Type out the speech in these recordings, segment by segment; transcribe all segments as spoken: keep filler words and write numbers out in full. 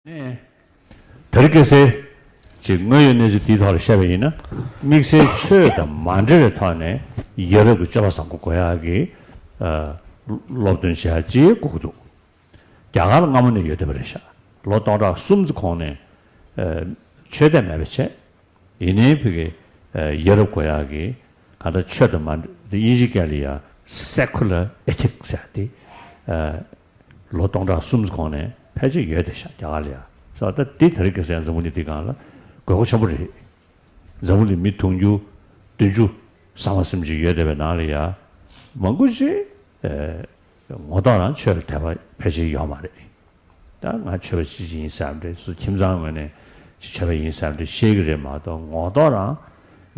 ནས། དེ་རིང་ཁ་སང་ཅིག་དངོས་ཡོད་གནས་ཚུལ་འདིའི་ཐོག་ལ་བཤད་པ་ཡིན་ན། དམིགས་བསལ་ཆོས་དང་མ་འབྲེལ་བའི་ཐོག་ནས་ཡ་རབས་ཀྱི་སྤྱོད་པ་བཟང་པོ་དགོས་ཡག་གི་ཨ་སློབ་སྟོན་བྱེད་ཡག་ཅིག་དགོས་ཀྱི་འདུག་རྒྱ་གར་ལ་སྔ་མོ་ནས་ཡོད་བསྡད་པ་རེད་ཤག་ལོ་སྟོང་ཕྲག་གསུམ་ཙམ་གོང་ནས་ཨ་ཆོས་དད་མེད་པ་བྱས། ཡིན་ནའི་ཕ་གི་ཨ་ཡ་རབས་དགོས་ཡག་གི་གང་ལྟར་ཆོས་དང་མ་འབྲེལ། དེ་དབྱིན་ཇིའི་སྐད་ལ་ཡ་secular ethics ཟེར་ཏེ། ཨ་ལོ་སྟོང་ཕྲག་གསུམ་གོང་ནས་ཕལ་ཆེར་ཡོད་བསྡད་ཤག་རྒྱ་གར་ལ་ཡ། སོ་ད་འདི་དེ་རིང་ཁ་སང་འཛམ་བུ་གླིང་འདིའི་སྒང་ལ་དགོས་མཁོ་ཆེན་པོ་རེད། འཛམ་བུ་གླིང་མི་དུང་ཕྱུར་བདུན་ཅུ་ཟ་མ་ཟིན་ཅིག་ཡོད་བསྡད་པའི་ནང་ལ་ཡ། མང་པོ་ཅིག་ཨེ་ངོ་ཐོག་རང་ཆོས་ལ་དད་པ་ཕལ་ཆེར་ཡོད་མ་རེད། ད་ང་ཆོས་པ་ཅིག་ཡིན་བསམ་རེད། སུ་ཁྱིམ་ཚང་ངོས་ནས་ཅིག་ཆོས་པ་ཡིན་བསམ་རེད་བཤད་ཀྱི་རེད་མ་གཏོགས། ངོ་ཐོག་རང་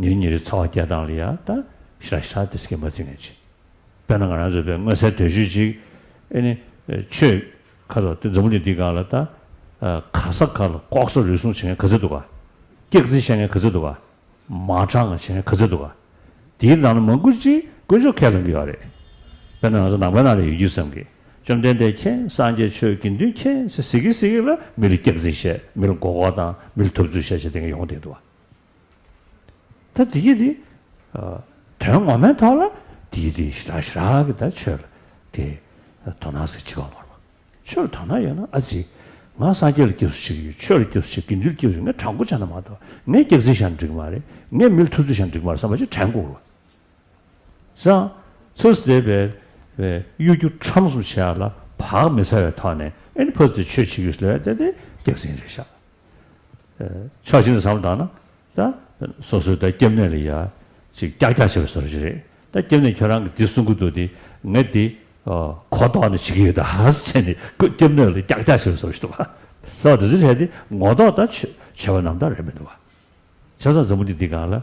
ཉིན་ཉིན་རེ་འཚོ་བ་སྐྱེལ་སྟངས་ལ་ཡ་ད་ཞེ་དྲག་ཞེ་དྲག་དེ་སྐད་མ་བརྩི་མཁན་ཅིག་དཔེར་ན་ང་རང་ཚོ་པའི་མངོན་གསལ་དོད་ཤོས་ཅིག་ཨེ་ནི་ཆོས་ཁ་སོགས་དེ་འཛམ་བུ་གླིང་འདིའི་སྒང་ལ་ད་ག་ས་ག་ལ་ལྐོག་ཟ་རུལ་སུངས་བྱེད་མཁན་ག་ཚོད་འདུག་ག་སྐྱག་རྫུན་བཤད་མཁན་ག་ཚོད་འདུག་ག་མ་དྲང་ང་བྱེད་མཁན་ག་ཚོད་འདུག་ག་དེའི་ནང་ལ་མང་པོ་ཅིག་དཀོན་མཆོག་ཁས་ལེན་གྱི་ཡོད་རེད། དཔེར་ན་ང་ཚོ་ནང་པའི་ནང་ལ་ཡོད་རྒྱུ་བསམ་གི། བཅོམ་ལྡན་འདས་མཁྱེན། སངས་རྒྱས་ཆོས་དགེ་འདུན་མཁྱེན་ཟེར་ཟེར་གི་ཟེར་གི་ལ་མི་ལ་སྐྱག་རྫུན་བཤད། མི་ལ་མགོ་སྐོར་བཏང་། མི་ལ་ཐུབ་ཚོད་བཤད་བྱས་དེ་འདྲ་ཡོང་བསྡད་འདུག་བ། ད་དེ་གི་དེ་དོན་ངོ་མའི་ཐོག་ལ་དེ་གི་དེ་ཞེ་དྲག་ཞེ་དྲག་གི་ད་ཆོས་ལ་དེ་དོ་སྣང་ཟེར་བྱེད་པ་མ་རེད་པ། ཆོས་ལ་དོ་སྣང་ཡོད་ན་ཨ་ཙི། ང་སངས་རྒྱས་ལ་སྐྱབས་སུ་མཆི་གི་ཡོད། ཆོས་ལ་སྐྱབས་སུ་མཆི། དགེ་འདུན་ལ་སྐྱབས་སུ་མཆི། ངས་དྲང་པོ་བྱས་ན་མ་གཏོགས། ངས་སྐྱག་རྫུན་བཤད་ན་འགྲིག་གི་མ་རེད། ངས་མི་ལ་ཐུབ་ཚོད་བཤད་ན་འགྲིག་གི་མ་རེད་བསམ་པ་ཅིག་དྲན་དགོས་རེད་པ། སང་ཚུར་བསྡད་པའི་པའི་གཡོ་སྒྱུ་ཁྲམ་གསུམ་བྱེད་ཡག་ལ་བག་མི་ཚ་བའི་ཐོག་ནས་ཨེ་ནི་ཕར་ཚུར་བྱེད་ཆེད་ཡོད་ལབ་ཡ་དེ་དེ་སྐྱག་རྫུན་རེད་ཤག་ཕྱོགས་གཅིག་ནས་བསམ་བློ་བཏང་ན། ད་སོ་སོའི་ད་སྐྱབས་གནས་ལ་ཡ་ཅིག་ཀྱག་ཀྱག་བྱེད་པའི་བཟོ་འདྲ་ཅིག་རེད། ད་སྐྱབས་གནས་ཁྱོད་རང་གིས་འདི་གསུང་གི་འདུག་དེ་ངས་འདི་གོ་ལྡོག་ནས་བྱེད་ཀྱི་ཡོད་ད་ཧ་ཟེར་བྱས་ནས་ཁོ་སྐྱབས་གནས་ལ་ཀྱག་ཀྱག་བྱེད་པའི་བཟོ་འདྲ་ཞིག་འདུག་བ། ཟེར་བ་དེ་ཚོའི་གྲས་དེ་ངོ་ཐོག་ད་ཆོས་བྱེད་པ་རྣམ་དག་རེད་མི་འདུག་བ། བྱས་ཙང་འཛམ་བུ་གླིང་འདིའི་སྒང་ལ་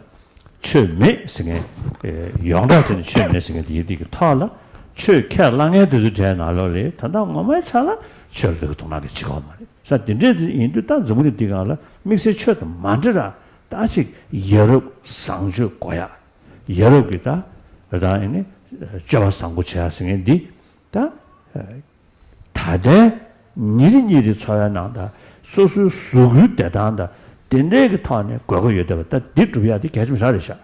ཆོས་མེད་ཟེར་མཁན། ཨེ་ཡོངས་གྲགས་བྱས་ནས་ཆོས་མེད་ཟེར་མཁན་དེ་ཡིན་དེ་གི་ཐོག་ལ། ཆོས་ཁས་བླངས་མཁན་དེ་ཚོའི་གྲས་ནང་ལོགས་ལ་ད་ལྟ་ངོ་མའི་ཆ་ལ་ཆོས་ལ་དེ་གི་དོ་སྣང་གི་བྱེད་ཀྱི་ཡོད་མ་རེད་ས། དེ་འདྲས་དེ་ཡིན་དུས་ད་འཛམ་བུ་གླིང་འདིའི་སྒང་ལ་དམིགས་བསལ་ཆོས་དང་མ་འབྲེལ་ར་ད་ཅིག་ཡ་རབས་བཟང་སྤྱོད་དགོས་ཡ། ཡ་རབས་ཀྱི་ད་ད་ཨེ་ནི་སྤྱོད་པ་བཟང་པོ་བྱེད་ཡ་ཟེར་མཁན་འདི་ད། ད་ལྟའི་ཉིན་རེ་ཉིན་རེའི་འཚོ་བའི་ནང་དང་སོ་སོའི་གཟུགས་པོའི་བདེ་ཐང་དང་དེ་འདྲའི་གི་ཐོག་ནས་དགོས་མཁོ་ཡོད་བསྡད་པ། ད་འདི་སྒྲུབ་ཡག་དེ་གལ་ཆེན་པོ་ཞེ་དྲག་རེད་ཤག